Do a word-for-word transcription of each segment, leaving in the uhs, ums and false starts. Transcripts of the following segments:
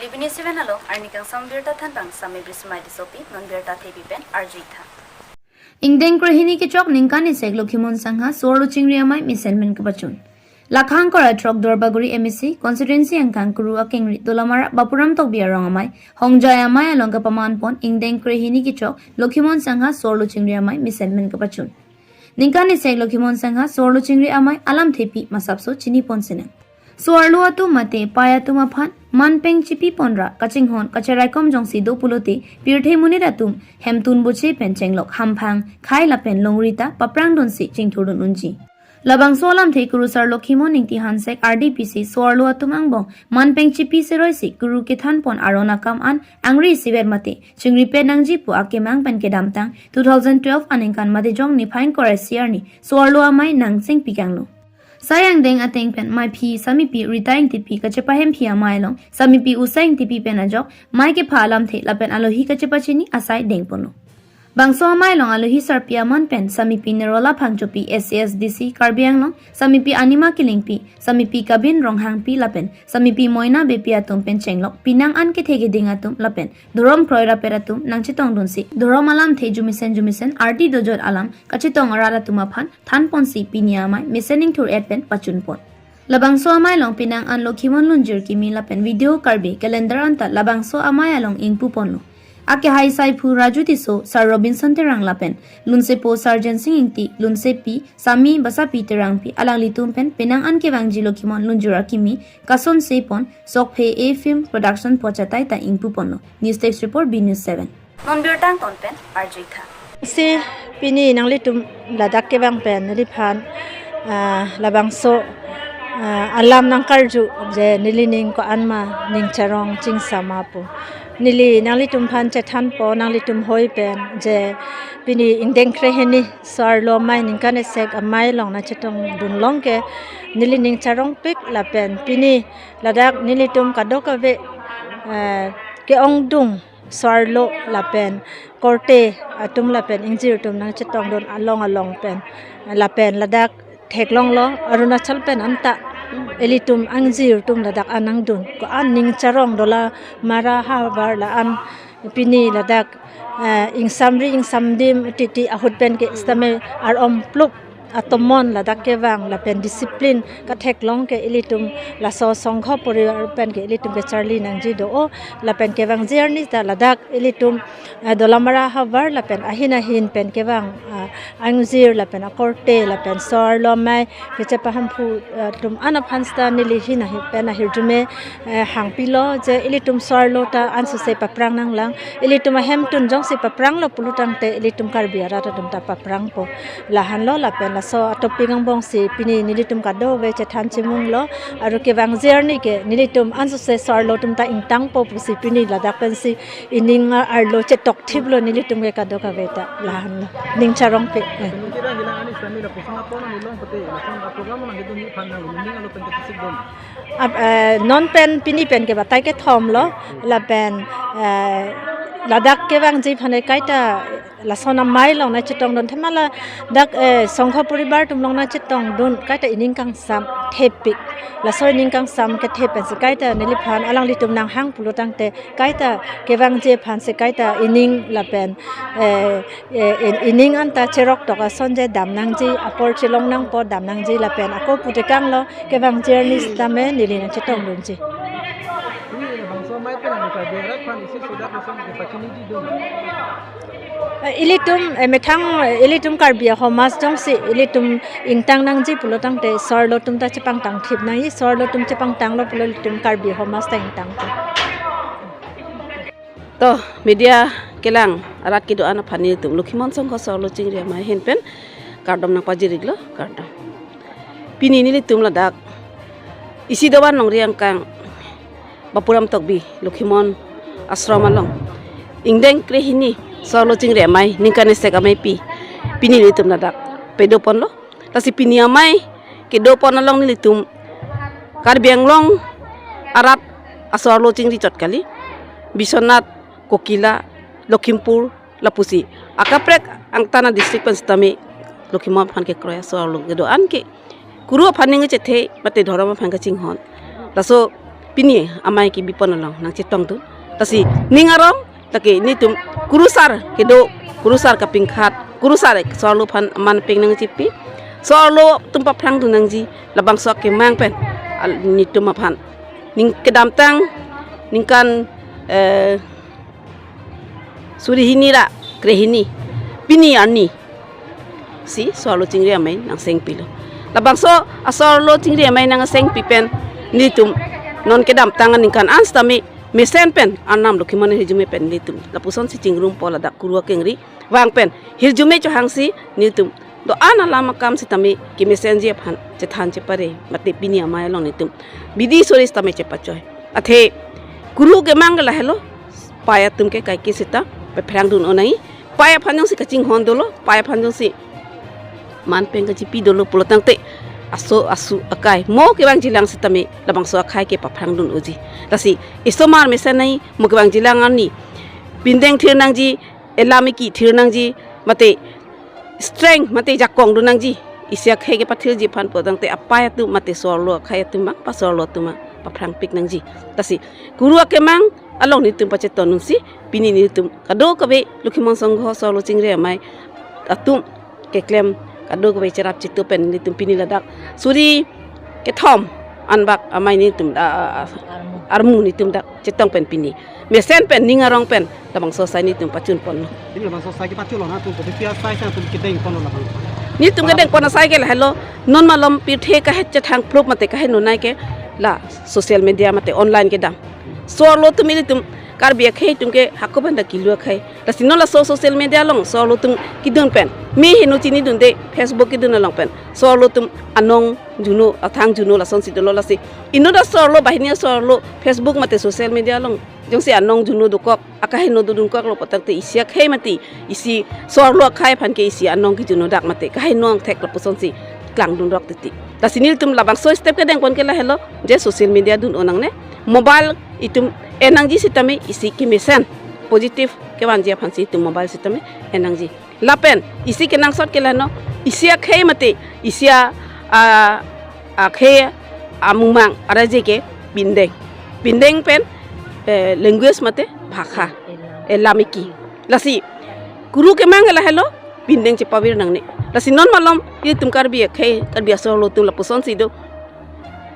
Living Seven along arni kangsam birta thanpang Sami Brismai Tissopi, non birta thepi pen arju-ik tha. Ingdeng krehini kechok ningkan isek Lokhimon Sangha so-arlo chingri amei mesen pen kepachun. Lakhang kora throk Duarbagori M A C constituency angkang Kuru akengri Dolamara Bapuram Tokbi arong amei Hongjai amei along kepaman pon ingdeng krehini kechok Lokhimon Sangha so-arlo chingri amei mesen pen kepachun. Ningkan isek Lokhimon Sangha so-arlo chingri amei alam thepi masapso chini pon sinang. So-arlo atum mate pei atum aphan man peng chipi ponra kachinghon kacheraikom jongsi do pulote pirthe monit atum hemtun boche pen chenglok hamphang, khai lapen longri ta paprang dunsi chingthur dun unji. Labangso alamthe kurusar Lokhimon Ingti Hansek R D P C so-arlo atum angbong man peng chipi seroisi kuru kethan pon aron akam an angri isivet mate chingri pen nangji pu akemang pen kedamtang two thousand twelve aningkan mate jong niphai ingkoi ra isi arni so-arlo amei nang chingpi kanglo. Sai angdeng ateng pen meiphi Samipi Rita Ingtipi kachepahemphi amei along Samipi Usa Ingtipi pen ajok mei kepha alamthe lapen alohi kachepachini asai dengponlo. Bangso amei along alohi sarpi aman pen Samipi Nirola Phangchopi S C S D C Karbi Anglong, Samipi Anima Killingpi, Samipi Kabin Ronghangpi lapen Samipi Moina Beypi atum pen chenglok pinang an kethe keding atum lapen dhorom kroi rapet atum nangchetong dunsi dhorom alamthe jumesen jumesen ardi dojot alam kachetong arat atum aphan than ponsi pini amei mesen ingthur et pen pachun pon. Labangso amei along pinang an Lokhimon lunjir kimi lapen Video Karbi calendar anta labangso amei along ingpu ponlo. Akehai saiphu Raju Tisso, Sar Robinson Terang lapen lunsepo Sar Jensing Ingti, lunsepi Sami Basapi Terangpi alanglitum pen pinang an kevangji Lokhimon lunjir akimi kasonse pon Sokphe A Film Production pu achatai ta ingpu ponlo. News Desk Report, B News seven. Non birta angton pen arju-ik tha. Si pini nanglitum ladak kevang pen neliphan, ah, labangso, ah, alam nangkarju je nelining ko-an ma ning charong chingsam ma pu. Neli nanglitum aphan chethan pon, nanglitum hoi pen je pini ingdeng krehini so-arlo amei ningkan isek amei along nangchetong dun long ke nelining charongpik lapen pini ladak nelitum kadokave, eh, ke-ongdung so-arlo lapen korte atum lapen ingjir atum nangchetong dun along along pen lapen ladak theklonglo Arunachal pen anta ilitum ingjir atum ladak an nangdun ko-an ning charong Dolamara havar la-an pini ladak, eh, ingsamri ingsamdim titi ahut pen ke sitame arom plup atomon ladak kevang lapen discipline katheklong ke ilitum laso songkho poribar pen ke ilitum kecharli nangji do-o lapen kevangji arni ta ladak ilitum, eh, Dolamara havar lapen ahin ahin pen kevang, ah, ingjir lapen akorte lapen so-arlo amei kachepahemphu, eh, atum an aphan sita neli ahin ahin pen ahirjume, eh, hangpilo je ilitum so-arlo ta ansose paprang nanglang. Ilitum ahemtun jongsi papranglo pulotangte ilitum Karbi arat atum ta paprangpo. Lahenlo lapen laso atopic angbongsi pini nelitum kadokave chethan chimunglo. Aru kevangji arni ke nelitum ansose so-arlo atum ta ingtangpo pusi pini ladak pensi ining arlo chetok thiplo nelitum ke kadokave ta lahenlo. Ning charongpik. Eh. Ap-, eh, non pen pini pen ke batai kethom lo lapen, eh, ladak kevangji aphan kaita lason amei along nangchetong dun thema ladak, eh, songkho poribar atum along nangchetong dun kaita ining kangsam thepik. Laso ining kangsam kethe pensi kaita neliphan alanglitum nanghang pulotangte kaita kevangji aphansi kaita ining lapen, eh, eh, in-, ining anta cherok tok ason je dam nangji, apor chelong nangpo dam nangji lapen ako putekanglo kevangji arni sitame neli nangchetong dunji. Eh, ilitum, eh, methang, eh, ilitum Karbi ahomaj jongsi ilitum ingtang nangji pulotangte so-arlo atum ta chepangtang thip nangji, so-arlo atum chepangtanglo pulo ilitum Karbi ahomaj ta ingtang. To, media kelang arat kedo-an aphan nelitum Lokhimon Sangha so-arlo chingri amei ahin pen kardom nangpajir-iklo, kardom. Pini nelitum ladak isi dovan longri angkang Bapuram Tokbi Lokhimon Ashram along ingdeng krehini so-arlo chingri amei ningkan isek ameipi pini nelitum ladak pedoponlo. Lasi pini amei kedopon along nelitum Karbi Anglong arat aso-arlo chingri chot kali. Biswanath, Kokila, Lakhimpur, lapusi akaprek angtan a-district pen sitame Lokhimon aphan kekroi aso-arlo kedo-an ke Kuru aphan ning kechethe mate dhorom aphan kachinghon. Laso pini amei kebipon along nangchetongdun. Lasi ning arong, lake nelitum kurusar kedo, kurusar kapingkhat, kurusar so-arlo aphan aman peng nangchipi. So-arlo atum paphrangdun nangji, labangso akemang pen, al-, nelitum aphan. Ning kedamtang, ningkan, eh, suri hini ra krehini, pini arni si so-arlo chingri amei nangsengpilo. Labangso a-so-arlo chingri amei nangsengpi pen nelitum non kedamtang aningkan an sitame mesen pen Arnam Lokhimon ahirjume pen nelitum lapusonsi chingrumpo, ladak kuru akengri vang pen hirjume chohangsi nelitum do-an alam akam sitame kemesenji aphan chethan chepare, mate pini amei along nelitum bidi suri sitame chepachoi. Athe kuru kemang ke lahelo, pei atum ke kaike sita paphrangdun-o nangji. Pei aphan jongsi kachinghon dolo, pei aphan jongsi aman peng kachipi dolo pulo tangte, aso asu akai mo kevangjilang sitame labangso akhei ke paphrangdun-oji. Lasi isomar mesen nangji, mo kevangjilang arni pindeng thir nangji, elam eki thir nangji, mate strength mate jakong do nangji. Isi akhei kepathirji aphan pulo tangte apei atum mate so-arlo akhei atum mang, pa so-arlo atum mang paphrangpik nangji. Lasi kuru akemang along nelitum pachetongdunsi pini nelitum kadokave Lokhimon Sangho so-arlo chingri amei atum keklem kadokave cherap chitu pen nelitum pini ladak suri kethom anbak amei nelitum, a, a, a, armu nelitum dak chetong pen pini mesen pen ning arong pen labangso asai nelitum pachunponlo. Pini labangso asai kepachunlo, nangtum kopi asai si nangtum kedengponlo labang? Nelitum kedengpon asai ke lahelo, non malom pirthe kahet chethang proof mate kaheno nai ke la social media mate online kedam. So-arlo atum ilitum Karbi akhei atum ke hako pen ta kilu akhei. Lasi non laso social media along so-arlo atum kedun pen, me heno chinidunde Facebook kedun along pen so-arlo atum anong juno, athang juno lasonsi dolo. Lasi inut a-so-arlo, banghini a-so-arlo Facebook mate social media along jongsi anong juno dokok, akaheno dodunkoklo pulo tangte isi akhei mate isi so-arlo akhei aphan ke isi anong kejuno dak mate kaheno angthek lapusonsi klangdunrok titi. Lasi nelitum labangso step kedengpon ke lahelo, je social media dun-o nangne, mobile itum en nangji sitame isi kemesen positive kevanji aphansi itum mobile sitame en nangji. Lapen isi kenangsot ke lano, isi akhei mate isi a, a, akhei amumang araje ke pindeng. Pindeng pen, eh, language mate bhakha, elam eki. Lasi kuru kemang ke lahelo, pindeng chepavir nangne. Lasi non malom ilitum Karbi akhei, Karbi a-so-arlo atum lapusonsi do.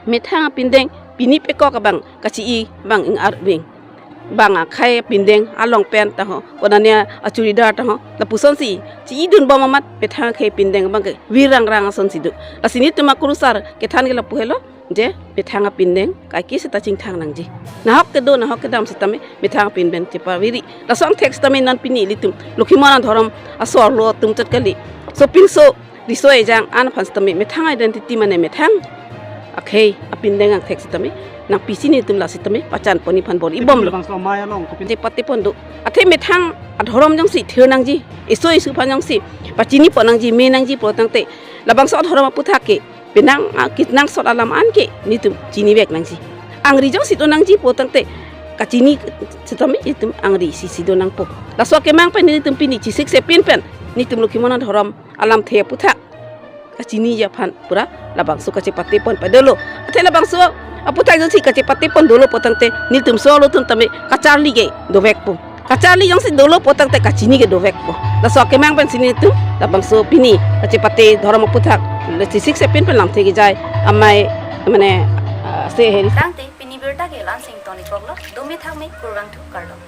Methang apindeng pini pekok abang kachi-i abang ing-arving, bang akhei apindeng along pen taho, konane a-churidar taho, lapusonsi chi-idunbom amat methang akhei apindeng abang ke virrangrang asonsi do. Lasi nelitum akurusar kethan ke lapu helo, je methang apindeng kaike sita chingthang nangji. Nahok kedo, nahok kedam sitame methang apindeng chepaviri. Laso angthek sitame non pini ilitum Lokhimon adhorom a-so-arlo atum chot kali, sopinso riso ejang an aphan sitame methang identity mane methang akhei apindeng angthek sitame nangpisi nelitum la sitame pachanpon aphan bor-ibomlo. Labangso amei along kopi? Chepatepon do. Athe methang adhorom jongsi thir nangji, eso esu aphan jongsi pachinipon nangji, me nangji pulo tangte labangso adhorom aputhak ke penang, a, kenangsot alam an ke nelitum chinivek nangji. Angri jongsi do nangji pulo tangte kachini sitame nelitum angri isi si do nangpo. Laso akemang pen nelitum pini chisikse pin pen nelitum Lokhimon adhorom alamthe aputhak kachiniji aphan pura labangso kachepatepon padolo. Athe labangso aputhak jongsi kachepatepon dolo pulo tangte nelitum so-arlo atum tame kacharli ke dovekpo. Kacharli jongsi dolo pulo tangte kachini ke dovekpo. Laso akemang pensi nelitum labangso pini kachepate dhorom aputhak le chisikse pin pen lamthe kejai amei mane, ah, se heri. Tangte pini birta ke la-ansi tonikroklo, dome thakme, kurvangthu, kardom.